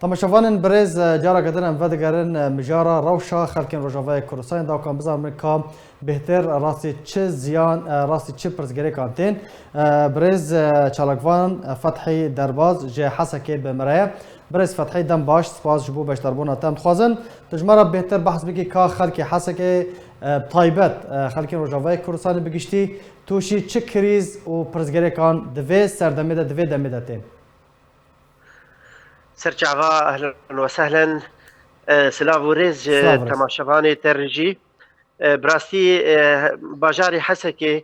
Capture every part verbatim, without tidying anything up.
Temaşevanên birêz, e, careke din em vedigerin, e, mijara rewşa xelkên Rojavayê Kurdistanê, da ku em bizanin ka bêhtir rastî çi ziyan, e, rastî çi pirsgirêkan tên. E, birêz, e, çalakvan, e, Fethî Derbaz ji Hesekê bi me re ye. Birêz Fethî, dem baş, spas ji bo beşdarbûna te. Em dixwazin tu ji me re bêhtir behs bikî ka xelkê Hesekê, e, bi taybet, e, xelkên Rojavayê Kurdistanê bi giştî tûşî çi krîz û pirsgirêkan di vê serdemê de, di vê demê de tên. Serçava, ehlen ve sehlen. E, silav û rêz ji Silav û rêz. Temaşevanê te re jî. E, bi rastî, e, bajarê Hesekê,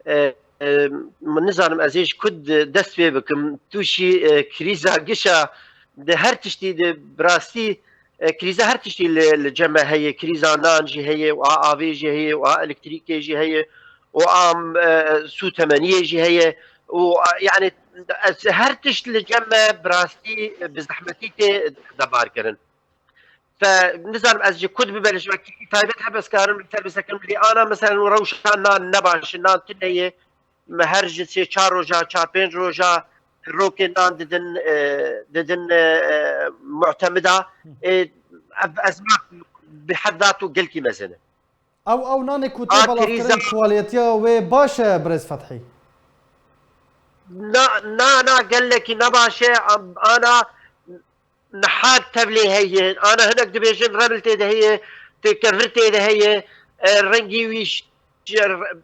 e, e, min nizanim ez ê ji ku dest pê bikim. Tûşî, e, krîza gişa di her tiştî de bi rastî, e, krîza her tiştî li, li cem me heye. Krîza nan jî heye, û a avê jî heye, û a elektrîkê jî heye, û a, e, sûtemeniyê jî heye. Û, e, yani ez her tişt li cem me bi rastî, e, bi zehmetî tê xetebar kirin. Fe nizanim ez ji ku dibim, ji wekî taybet hebe ez karim li te bisekim, lê ana meselen rewşa nan ne baş e, nan tune ye. Me her ji sê çar roja, çar pênc roja rokê nan didin, e, didin, e, e, mu'temida. E, ev ezmak bi hed dat û gelkî mezin e. Ew, ew nanê ku tê A belavkirin krîza- kwaliyetiya wê baş e, birêz Fethî? Na, na, na, gelekî ne baş e. Am-, ana niha tevlê heye. Ana hinek dibêjin rebil tê de heye, tê kevir tê de heye, e, rengî wî ş-,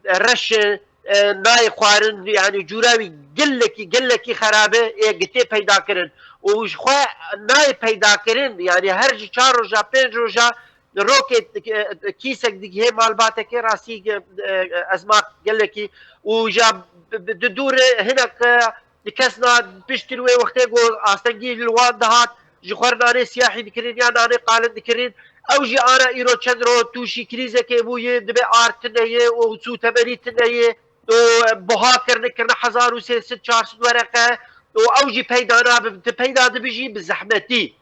reş e, e, nayê xwarin, yani cûra wî gelekî, gelekî xerab e, ê gitê peyda kirin. Û ji xwe nayê peyda kirin, yani her ji çar roja, pênc roja rokê, e, kîsek digihê malbatekê rastî, e, e, ezmak gelekî û ja bi, bi, di dûr hinek, e, di kes na piştir wê wextê ku astengî li wan dihat, ji xwe re nanê siyahî dikirin ya nanê qalin dikirin. Ew jî ana îro çend ro tûşî krîzekê bûye, dibê ard tune ye û sûtemenî tune ye û buha kirine, kirine hezar û sê sed çar sed wereqe û ew jî peyda nabe, tu peyda dibijî bi zehmetî.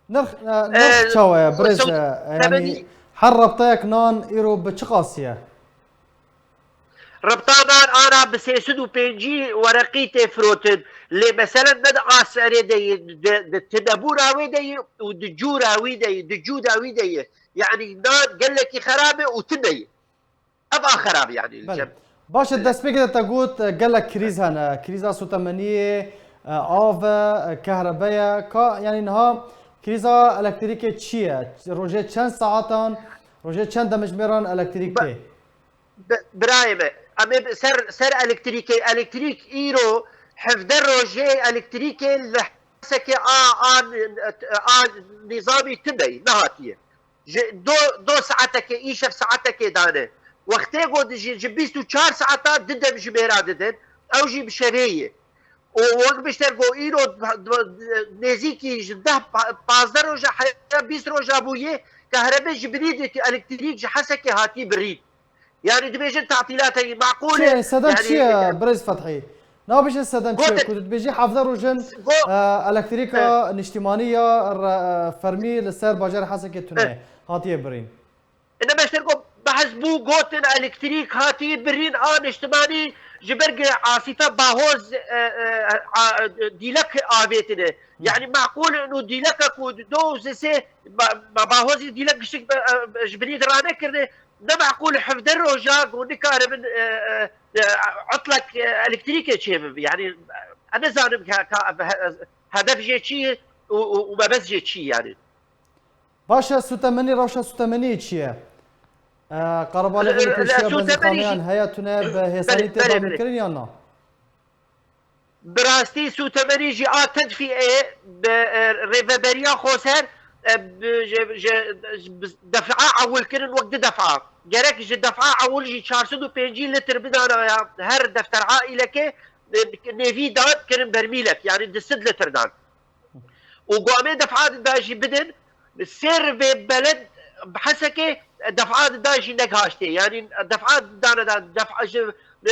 Nirx, e, nirx E, çawa ye, birêz, so, e, yani, her reptayek nan îro bi çi qasî ye? Reptanan ana bi sê sed û pêncî wereqî tê firotin. Lê meselen ne di a serê de ye, di, di tinebûra wê de ye û di cûra wî de ye, di cûda wî de ye. Yani nan gelekî xerab e û tune ye. Ev a xerab e yani. Belê. Cem. Baş e, destpêkê de te got, e, gelek krîz hene. Krîza sotemeniyê, e, av e, e, kehrebe ye. Ka, yani niha krîza elektrîkê çi ye? Rojê çend saetan, rojê çend demjimêran elektrîk tê? Bi-, birayê me, em ê bi-, ser, ser elektrîkê, elektrîk îro hevdeh rojê elektrîkê li Hesekê a, a, a nîzamî tune ye, nehatiye. Ji do, do saetekê, îşev saetekê dane. Wextê ku di ji, ji bîst û çar saeta di demjimêra didin, ew jî bi şevê ye. Û wek bişter got, îro nêzîkî ji deh pa-, pazdeh roja heya bîst roja bûye, kehrebe ji binî di elektrîk ji Hesekê hatî birîn. Yani dibêjin tatîlatê maqûl e. Çi, sedem çi ye, birêz Fethî? Nabêje sedem çi ye? Ku tu dibêjî hevdeh roj in, e, elektrîka niştimanî ya re-, e, fermî li ser bajarê Hesekê tune hatiye birîn. Ine beştir ku behs bû, gotin elektrîk hatiye birîn a niştimanî ji ber ku asîta bahoz, e, e, a, e, dîlek avêtine. Yani maqûl in û dîleka ku do û sê ba-, ba-, bahozî dîlek giştik be, e, ji binî de ranekirine, ne maqûl hevdeh roja ku nikaribin, e, e, e, etlek, e, elektrîkê çêbin. Yani, e, ez nizanim ka, ka, he-, hedef jê çi ye û, û, û mebest jê çi ye yani. Baş e, sûtemenî, rewşa sûtemeniyê çi ye? E, qerebalixê li pêşiya benzînxaneyan heye, tune bi hêsanî tê damînkirin yan na? Bi rastî sûtemenî jî a tedfî ê bi, e, rêveberiya xweser, e, bi, ji, ji, bi defaa ewil kirin wek di defaa. Gerek ji defaa ewil jî çar sed û pêncî litr bidana ya her defter aîlekê, e, nêvî dan kirin bermîlek, yani du sed litr dan. Û gamê defaa dida jî bidin, sê rivê beled bi Hesekê defaa dida jî nek haştê. Yani defaa dane da, defa ji, e,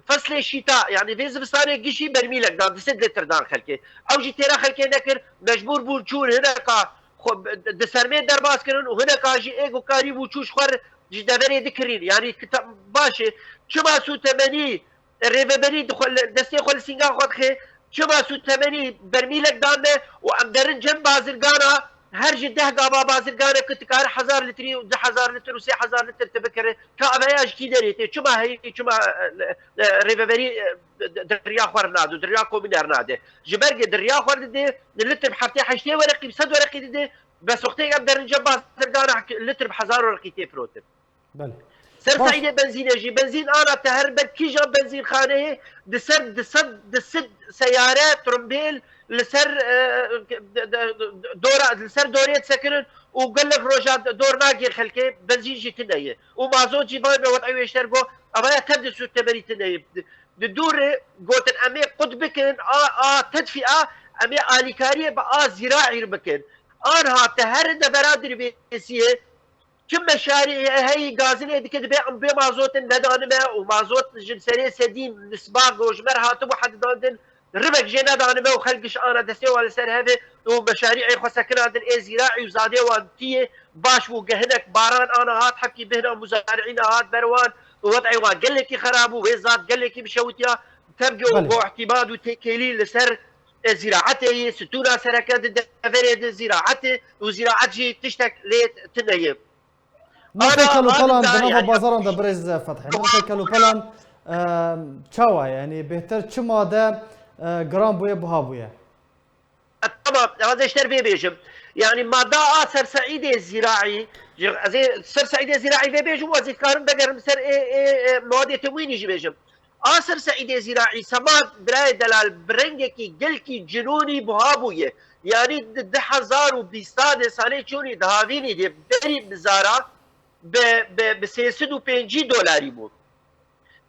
feslê şîta, yani vê zivistanê gişî bermîlek dan, du sed litr dan xelkê. Ew jî têra xelkê nekir, mecbûr bûn çûn hineka xwe di sermê derbas kirin û hineka jî ê ku karî bû çû ji xwe re ji deverê dikirîn. Yani ki ta-, baş e, çima sûtemenî rêveberî dixwe li, destê xwe li sînga xwe dixê, Çima sûdtemenî bermîlek dan me û em derin cem bazirgana, her ji deh gava bazirgane ku dikare hezar litrî û du hezar litr û sê hezar litr tu bikire, ka aveya ji kî derê tê? Çima heyî, çima, e, e, rêveberî, e, di, di, di riya xwe re nade, di riya komîne re nade? Ji ber ku di riya xwe re dide, di litr bi heftê heştê wereqî, bi sed wereqî dide, bes wextê em derin cem bazirgana, litr bi hezar wereqî tê firotin. Belê. Ser Baş. Seîdê benzînê jî, benzîn ana te her ber kîjan benzînxaneyê di ser, di sed, di sed seyare, trumbêl li ser, e, de, de, de, dora, li ser dorê disekirin û gelek roja dor nagê xelkê, benzîn jî tune ye. Û mazot jî van me wet'ê wê ji ter got, avaya tev di sûdtemenî tune ye. Di, di dû re gotin, em ê qut bikin, a, a tedfîa, em ê alîkariyê bi a zîraî re bikin. Anha te here devera Dirbêsiyê, Çi meşarî heyî gazinê dike, dibe em bê mazotin nedanime û mazot ji serê sedî nisba gojmer hatibû hedidandin. Ribek jê nedanime û xelk giş ana destê wan li ser hevê û meşarî'ê xwe sekinandin ê zîraî û zadê wan tiyê baş bû. Gehinek baran ana hat, hepkî bihna muzari'îna hat ber wan û wed'ê wan gelekî xerab bû. Wê zad gelekî bişewitiya. Tevge û Belê. Go ihtimad û têkêlî li ser, e, zîraetê yê, stûna sereke di deverê di zîraetê û zîraet jî tiştek lê tune ye. Nirxê Ana, kelûpelan ana di nava ya- bazaran de birêz Fethî. Nirxê kelûpelan, e, çawa ye? Yanî bêhtir çi made, e, giran bûye, buha bûye? E, tamam, ez ê ji te vê bêjim. Yanî mada a ser seîdê zîraî, ji, ez ê ser seîdê zîraî vê bêjim û ez ê karim vegerim ser ê, ê, ê, mewedê temwînî jî bêjim. A ser seîdê zîraî, semad birayê delal bi rengekî gelkî cinûnî buha bûye. Yanî di du hezar û bîst de salê çûnî dihavînî de berî bizara bi, bi, bi sê sed û pêncî dolarî bû.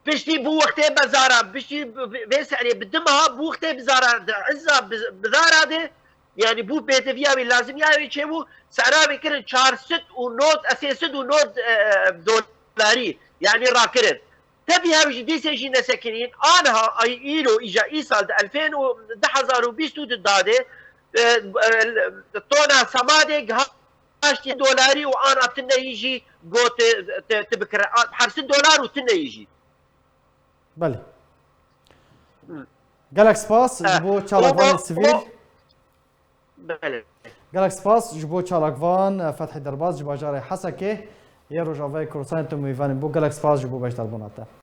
Piştî bû wextê bezara, piştî vê serê bi du meha bû wextê bizara, di izza biz-, bizara de, yanî bû bêdeviya wê, lazimiya wê çêbû, sera wê kirin çar sed û nod, e, sê sed û nod, e, dolarî, yanî rakirin. Tevî hev jî dîsê jî nesekirîn, aniha ay îro îja îsal di elfên û du hezar û bîst û du dadê, e, e, tona semadê giha Heştê dolarî û ana tineyî jî got, e, te, te bikire. A, hevsî dolar û tineyî jî. Belê. Hı. Gelek spas He. ji bo O, çalakvanê o, sivîl. o, belê. Gelek spas ji bo çalakvan, e, Fethî Derbaz ji bajarê Hesekê yê Rojavayê Kurdistanê tu mêvanê bû. Gelek spas ji bo beşdarbûna te.